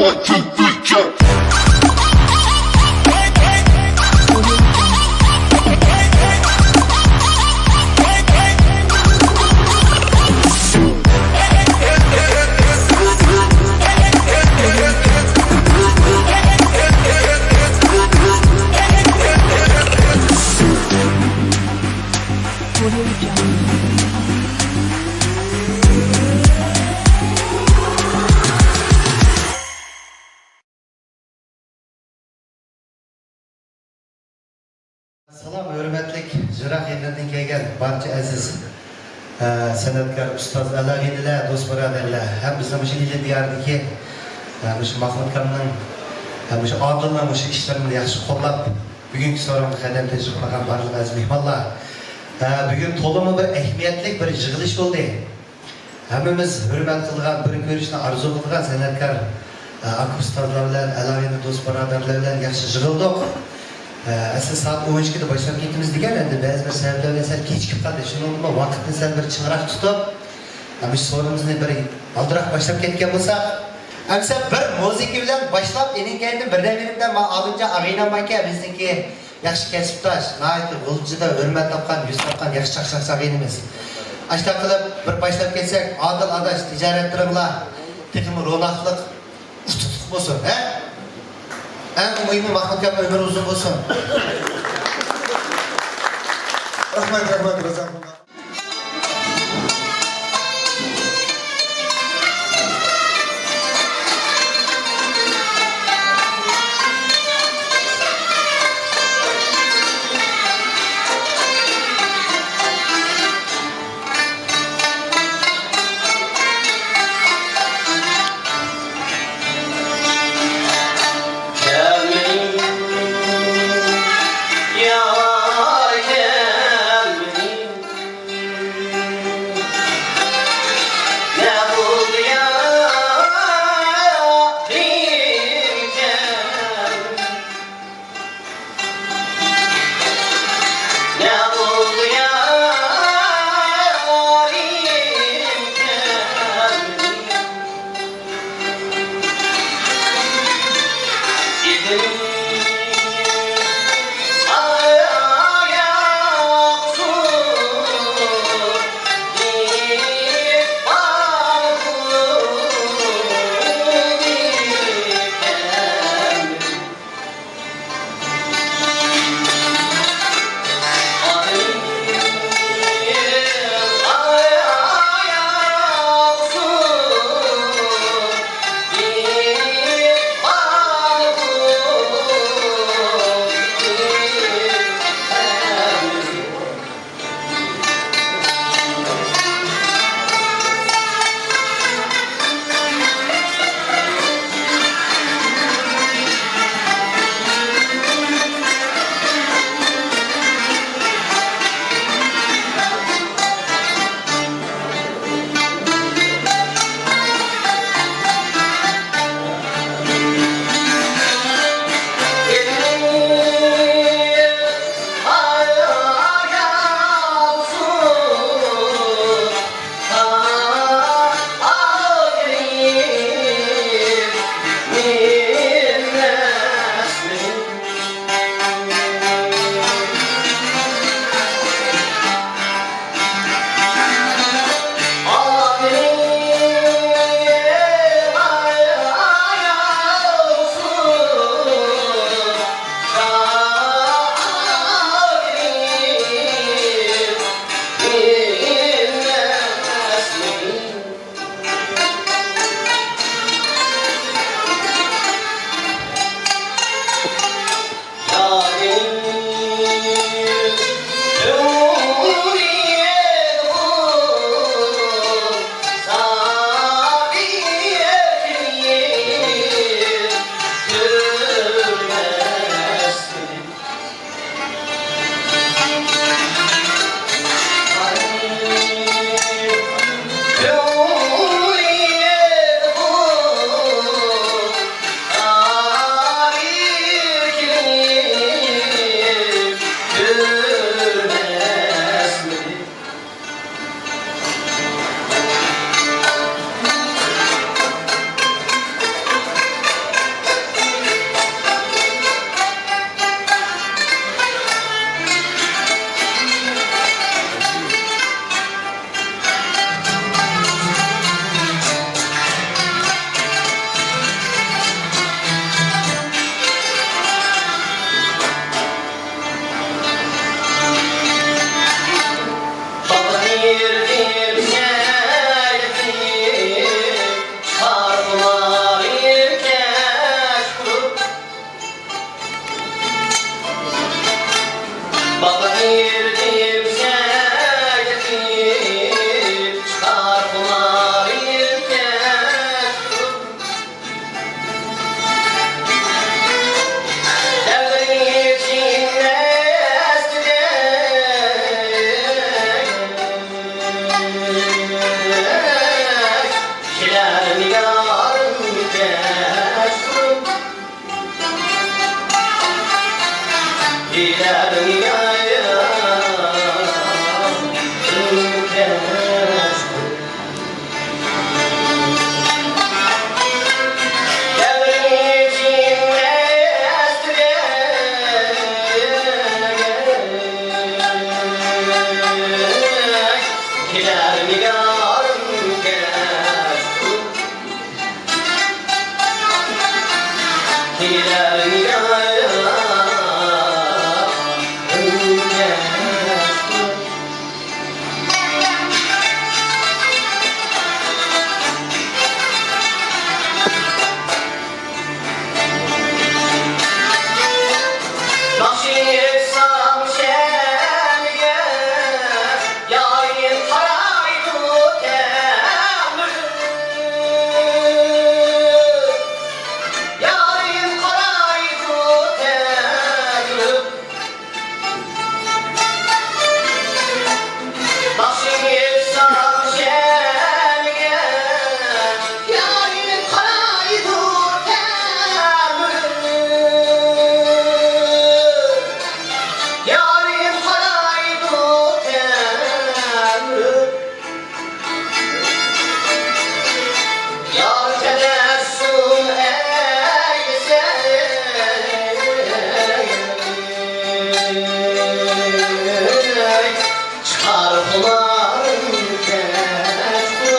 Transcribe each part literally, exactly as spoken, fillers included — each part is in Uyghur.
One, two, three, jump. سالام، ھۆرمەتلىك يىراق يەرلەردىن كەلگەن بارچە ئەزىز، ئە، سەنئەتكار، ئۇستاز، ئەلاۋىنىلەر، دوست بۇرادەرلەر ھەم بىزنىڭ مۇشۇ ئىلى دىيارىدىكى، ئە، مۇشۇ ماخمۇت ئاكامنىڭ، ئە، مۇشۇ ئادىلنىڭ مۇشۇ ئىشلىرىنى ياخشى قوللاپ، بۈگۈنكى سورۇنغا قەدەم تەشرىپ قىلغان بارلىق ئەزىز مېھمانلار. ئە، بۈگۈن تولىمۇ بىر ئەھمىيەتلىك بىر يىغىلىش بولدى. ھەممىمىز ھۆرمەت قىلىدىغان، بىر كۆرۈشنى ئارزۇ قىلىدىغان سەنئەتكار، ئە، ئاكا ئۇستازلار بىلەن، ئالاھىدە دوست بۇرادەرلەر بىلەن ياخشى يىغىلدۇق. ئە، ئەسلى سائەت ئون ئىككىدە باشلاپ كېتىمىز دېگەن، ئەمدى بەزى بىر سەۋەبلەر بىلەن سەل كېچىكىپ قالدى. شۇنىڭدىمۇ ۋاقىتنى سەل بىر چىڭراق تۇتۇپ، ئە، مۇشۇ سورۇنىمىزنى بىر ئالدىراق باشلاپ كەتكەن بولساق. ئەمسە بىر مۇزىكا بىلەن باشلاپ، ئېنىڭ كەينىدىن بىردەمدە ما ئالىمجان ئاغىنەم باركەن، بىزنىڭكى ياخشى كەسىپداش، ناھايىتى غۇلجىدا ھۆرمەت تاپقان، يۈز تاپقان ياخشى چاقچاق ئاغىنىمىز. ئاشۇنداق قىلىپ، بىر باشلاپ كەتسەك، ئادىل ئاداش، تىجارەتلىرىڭلار تېخىمۇ روناقلىق، ئۇتۇقلۇق بولسۇن، ھە؟ ئەڭ مۇھىمى، ماخمۇت ئاكا ئۆمرى ئۇزۇن بولسۇن. رەھمەت، رەھمەت، رازى. يار تەبەسسۇم ئەيلىسە، چىقار خۇمارىم كەچتۇ،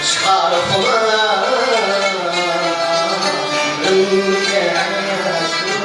چىقار خۇمارىم كەچتۇ.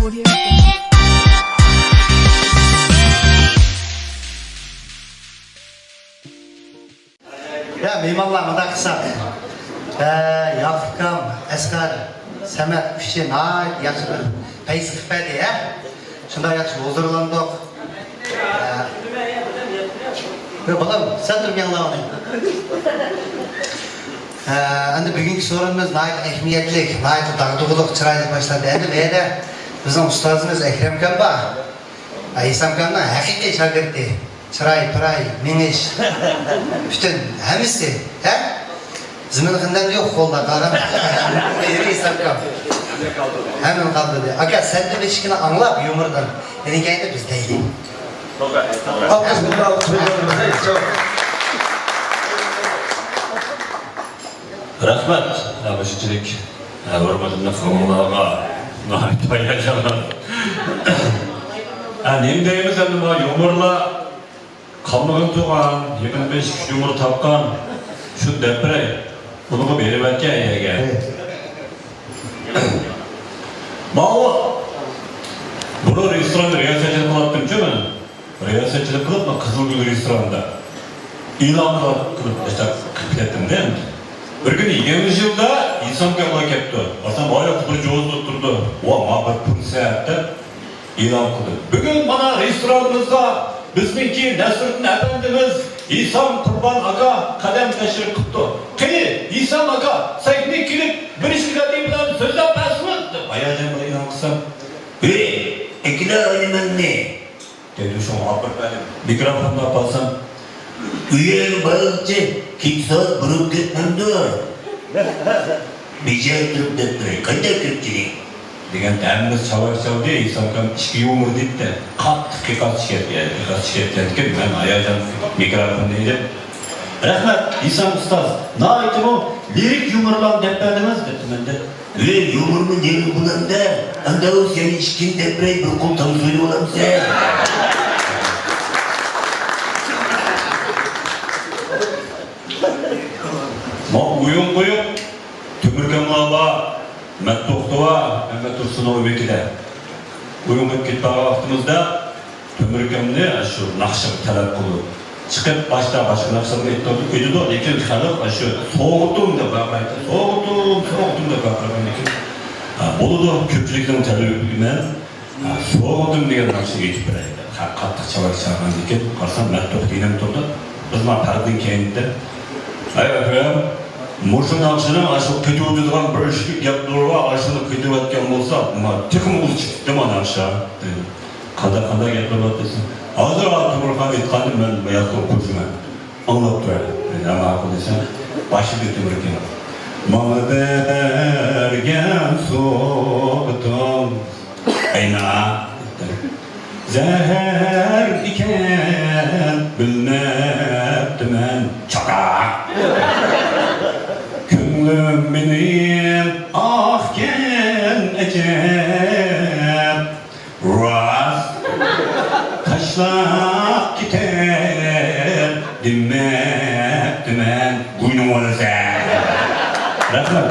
يا مېھمانلار، مۇنداق قىلساق، ھە، ياقۇپكام، ئەسقەر، سەمەت ئۈچى ناھايىتى ياخشى بىر پەيز قىلىپ بەردى، ھە؟ شۇنداق ياخشى ھۇزۇرلاندۇق. ھە. يا بالام، سەن تۇرۇپ ياڭلاۋالىڭ. ھە، ئەمدى بۈگۈنكى سورۇنىمىز ناھايىتى ئەھمىيەتلىك، ناھايىتى داغدۇغىلىق، چىرايلىق باشلاندى. ئەمدى بۇ يەردە بىزنىڭ ئۇستازىمىز ئەكرەمكام بار. ھېسامكامنىڭ ھەقىقىي شاگىرتى. چىراي، پىراي، مېڭىش، پۈتۈن ھەممىسى، ھە؟ زېمىن خېنىمدەن يوق قولدا قالغان. ھېسامكام. ھەممىنى قالدۇردى. ئاكا، سەندىن بىر ئىككىنى ئاڭلاپ يۇمۇردىن. يەنە كەينىدە بىز دەيلى. ئالقىش، بىر ئالقىش، بىر ئالقىش. رەھمەت، ھە، بۇ شۇنچىلىك، ھە، ھۆرمەتلىك قوڭغۇنلارغا ناھايىتى ھاياجانلاندىم. ھە، نېمە دەيمىز ئەمدى، مانا يۇمۇرلار قالمىغىن تۇرغان، يېقىندا بىر ئىككى يۇمۇر تاپقان، شۇ دەپ بېرەي، بۇنىڭغا بېرىۋەتكەن يەرگە. ماۋۇ بۇرۇن رېستوراندا رىياسەتچىلىك قىلاتتىمچۇ مەن. رىياسەتچىلىك قىلىپ، قىزىلگۈل رېستورانىدا ئېلان قىلىپ، قىلىپ كېتەتتىم-دە ئەمدى. بىر كۈنى يېڭى يىلدا ھېسامكاملار كەپتۇ. بارسام، ئاياقتا بىر جوزا ئولتۇرىدۇ. ۋا، ما بىر پۇرسەت دەپ ئېلان قىلدى. بۈگۈن مانا رېستورانىمىزغا بىزنىڭكى نەسرىدىن ئەپەندىمىز ھېسام قۇربان ئاكا قەدەم تەشرىپ قىپتۇ. قېنى، ھېسام ئاكا، سەھنىگە كېلىپ، بىر ئىككى لاتىف بىلەن سۆزلەپ بەرسىڭىز، دەپ ھاياجان بىلەن ئېلان قىلسام، ھېي، ئەكېلە ئالىمەننى! دېدى شۇڭا ئاپىرىپ بەردىم. مىكروفوننى ئاپارسام، ئۆيەڭ بالىچە كېچە سائەت بىر بولۇپ كەتمەمدۇ؟ بېجىرىپ تۇرۇپ دەپ بېرەي، قانداق كۆپچىلىك؟ دېگەن ھەممىسى چاۋاك چالدى، ھېسامكام ئىككى يۇمۇر دېدى. قاتتىق قىيقاس چىقىپ كەتتى، قىيقاس چىقىپ كەتكەن، مەن ھاياجان مىكروفوننى ئېلىپ، رەھمەت، ھېسام ئۇستاز، ناھايىتىمۇ لىرىك يۇمۇرلارنى دەپ بەردىڭىز، دەپتىمەن-دە. ۋەي، يۇمۇرمۇ نېمە بۇلاردا؟ ئاندا بولسا يەنە ئىككىنى دەپ بېرەي، بىر قول تانسا ئوينىۋالامسەن؟ ما ئويۇن قويۇپ، تۆمۈركەملار بار، مەتتوختى بار، مەمەت تۇرسۇنوۋ ئۆمىكىدە. ئويۇن قويۇپ كېتىپ بارغان ۋاقتىمىزدا، تۆمۈركەمنى شۇ ناخشىغا تەلەپ قىلىدۇ. چىقىپ باشتا باشقا ناخشىلارنى ئېيتىدۇ، ئېيتىدۇ، لېكىن خەلق شۇ سوغۇتۇم دەپ ۋارقىرايتتى، سوغۇتۇم، سوغۇتۇم دەپ ۋارقىرىغاندىكىن، ھە، بولىدۇ، كۆپچىلىكنىڭ تەلىپى بىلەن، ھە، سوغۇتۇم دېگەن ناخشىنى ئېيتىپ بېرەي دەپ، ھە، قاتتىق چاۋاك چالغاندىكىن، قارىسام، مەتتۇق دېگەن تۇردى. بىز مانا پەردىن كەينىدە، ھەي ئەكرەم، مۇشۇ ناخشىنىڭ ئاشۇ قېتىۋېتىدىغان بىر ئىككى گەپلىرى بار، ئاشۇنى قېتىۋەتكەن بولسا، ما تېخىمۇ ئۇزۇن چىقتى ما ناخشا، دېدى. قانداق، قانداق گەپلەر بار دېسە، ھازىر ئا تۆمۈرخان ئېيتقاننى مەن بۇ ياقتا قوشىمەن. ئاڭلاپ تۇراي. مېنى ماقۇل دېسە، باشلىدى تۆمۈركەم. ماڭا بەرگەن سوغۇتۇڭ، ئەينا، دېدى. زەھەر ئىكەن، بىلمەپتىمەن، چاتاق. كۆڭلۈم مېنىڭ ئاقكەن ئەجەب. راست تاشلاپ كېتەر دېمەپتىمەن، گۇينىڭ ئالىسەن. رەھمەت.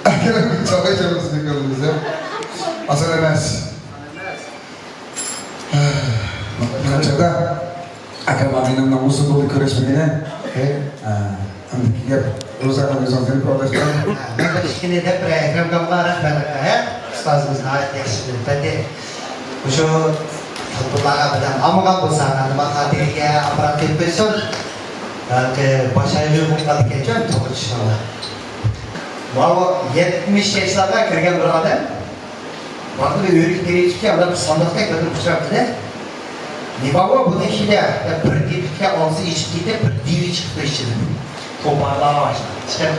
ئاكىلەر چاغاي چاغىسىنى كۆردىڭىز يا. ئاسان ئەمەس. قانچە ئاكام ئامىنىمنىڭ ئۇزۇن بولدى كۆرۈشمىگىنى. ھە، ئەمدىكى گەپ روزاخان ئۆزىڭىز دېيىپ ئاداشتىڭىز. مەن بىر ئىككىنى دەپ بېرەي، ئەكرەم ئاكامغا رەھمەت ئاكا، ھە؟ ئۇستازىمىز ناھايىتى ياخشى بىلىپ بەردى. مۇشۇ تېلېفونلارغا بىردەم ئالمىغان بولسا، ئەمدى ماقالە تېگىگە ئاپپارات تېپىپ قويسۇن. بەلكى باش ئايىغى بولۇپ قالىدىكەن، توغرا چۈشىنىڭلار. ماۋۇ يەتمىش ياشلارغا كىرگەن بىر ئادەم. ۋاقتىدا ئۆرۈك تېرىيدىكەن، ئۇلار بىر ساندۇقتەك بىرنى ئۇچراپتىدە. نېماۋۇ بۇنىڭ ئىچىدە؟ دەپ بىر دېپىكە ئاغزى ئېچىپ كېتىپ، بىر دېۋى چىقىپتۇ ئىچىدىن. توپارلارغا باشلاپ چىقىپ،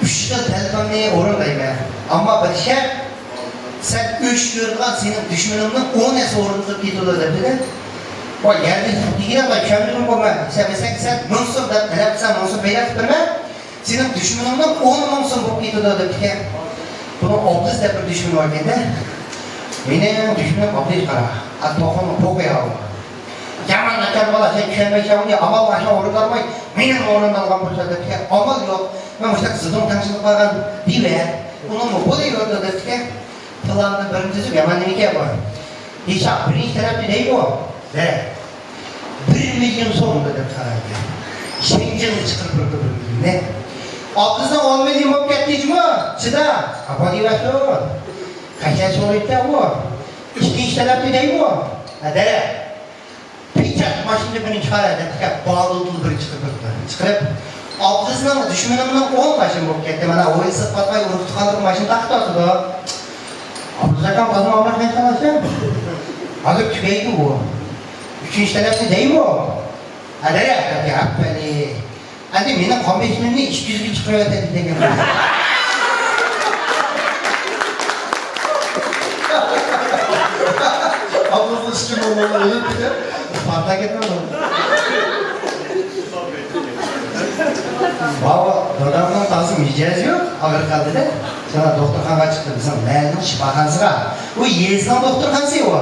ئۈچ خىل تەلىپىڭنى ئورۇندايمەن. ئەمما بىر شەرت، سەن ئۈچ كۆرىدىغان سېنىڭ دۈشمىنىڭنىڭ ئون ھەسسە ئورۇندىلىپ كېتىدۇ دەپتىدە. ۋاي يەردىن دېگىنە، ۋاي چۈشەندۈرۈڭ بولمايدۇ. سەن مەسىلەن، سەن مىڭ سوم دەپ تەلەپ قىلساڭ، مىڭ سوم پەيدا قىلىپ بېرىمەن. سېنىڭ دۈشمىنىڭنىڭ ئون مىڭ سوم بولۇپ كېتىدۇ دەپتىكەن. بۇنىڭ ئابلىز دەپ بىر دۈشمىنى بار ئىكەندە. مېنىڭ دۈشمىنىم ئابلىز قارا. ئا، توخۇنىڭ پوقى ياۋۇ. يامان ناچار بالا، سەن چۈشەنمەيسەن ئۇنى، ئامال بار ئاشۇ ئورۇندالماي، مېنىڭ ئورۇندالغان بولسا دەپتىكەن. ئامال يوق. مۇشۇنداق زىدىڭ تەڭشىلىپ قالغان دېيىۋە. ئۇنىڭمۇ بولۇۋېرىدۇ دەپتىكەن. پىلاننى بىرىنچىسى يامان نېمىكەن بۇ؟ ھېساب بىرىنچى تەرەپنى دەيدۇ. دەرەك. بىر مىليون سومدا دەپ قارايدۇ. شېنجېنغا چىقىرىپ بېرىپتۇ بىر مىليوننى. ئابلىزنىڭ ئون مىليون بولۇپ كەتتى جۇمۇ. چىدا. ئاپا دېيىۋەتتۇ. قەشەڭ سورىيىپتۇ ئۇ. ئىككىنچى تەرەپنى دەيدۇ. ھە، دەرەك. پېچەت ماشىنىدا بىرىنچى قارا دەپتىكەن، بالدۇرلا بىرىنچى چىقىرىپ بېرىپتۇ. چىقىرىپ، ئابلىزنىڭ دۈشمىنىمنىڭ ئون ماشىنا بولۇپ كەتتى. مانا ئويلىسىپ قالماي ئۇرۇق تۇغقانلىق ماشىنا تاقىتىۋاتىدۇ. ئابلىز ئاكام تازا ئامراق ئېيتقان ئىكەن. ھازىر تۈگەيدۇ ئۇ. ئۈچىنچى تەرەپنى دەيمۇ؟ ھە، دەرەك، دەپ، ھەپپەلى. ئەمدى مېنىڭ قان بېسىمىمنى ئىككى يۈزگە چىقىرىۋېتەي دېگەن. ئابلىزنىڭ ئىككى مىڭ ئۆلۈپ كېتىپ، پارتلاپ كەتمەيدۇ. بابا، دادامنىڭ تازا مىجەزى يوق، ئاغرىپ قالدى-دە. سەن دوختۇرخانىغا چىقتى، بىزنىڭ مەھەللىنىڭ شىپاخانىسىغا. ئۇ يېزىنىڭ دوختۇرخانىسى ئۇ.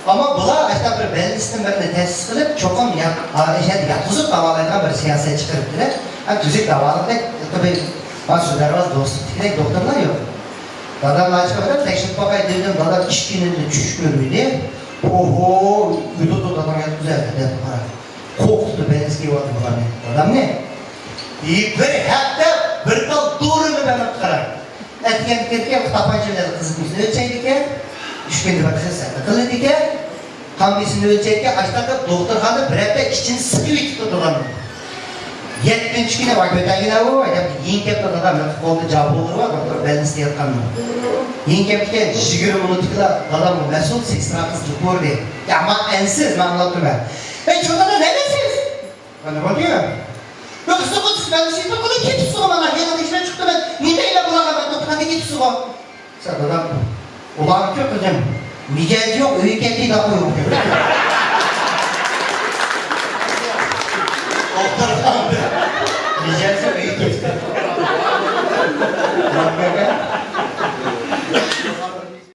ئەمما بۇلار ئاشۇنداق بىر بەلگىسىدىن بىرنى تەسىس قىلىپ، چوقۇم يات-، ئا، ئىشەندە ياتقۇزۇپ داۋالايدىغان بىر سىياسەت چىقىرىپتىدە. ھەم تۈزۈك داۋالىقتەك، بىر، ھە، سۇ دەرۋازا دوستلۇقتىكىدەك دوختۇرلار يوق. دادام ئاچىقىپ تەكشۈرۈپ باقاي دېدىم، دادام ئىككى كۈندىن چۈش كۆرمىدى. ئوھو، ئۆلىدۇ دادام ياتقۇزاي دەپ قارا. قورقۇتۇپ بەلگىسى كېلىۋاتىدۇ بۇلارنى. دادامنى. ھېي، بىر ھەپتە بىر تال دورىنى بەرمەپتۇ قارا. ئەتىگەن كىرىدىكەن، تاپانچا بىلەن قىزىتمىسىنى ئۆلچەيدىكەن، ئۈچ كۈندە بىر خىل سەپنى قىلىدىكەن، قان بېسىمىنى ئۆلچەيدىكەن، ئاشتاققا دوختۇرخانىدا بىر ھەپتە ئىچىنى سىقىۋېتىپتۇ دادامنى. يەتتىنچى كۈنى ۋاي كۆتەرگىنە ئۇ، دەپ يېڭىپ كەپتۇ دادام، قولىدا جابۇغلىرى بار، دوختۇر بەلگىسى ياتقاننىڭ. يېڭىپ كەپتىكەن، يىگىرمە مىنۇتتىكىلا دادامغا مەسئۇل سېسترا قىز جۇقۇردى. يا، ما ئەنسىز، مەن ئاڭلاپ تۇرمەن. ئەي، چوڭ دادا، نېمە سىز؟ ۋە نېمە بولدى؟ ۋە قىزىق، سىز مەن سېتىپ قىلىپ كېتىپسىزغۇ، مانا يېڭىدا ئىشلەپ چىقتىم مەن. نېمە ئەيلەپ بۇلارغا مەن توختىغاندا كېتىپسىزغۇ؟ سەن دادام، ئۇلارچۇ قىزىم، مىجەزى يوق، ئۆيگە كەلدى داپ قويۇڭ. ئولتۇرغاندا مىجەزى يوق، ئۆيگە كەلدى.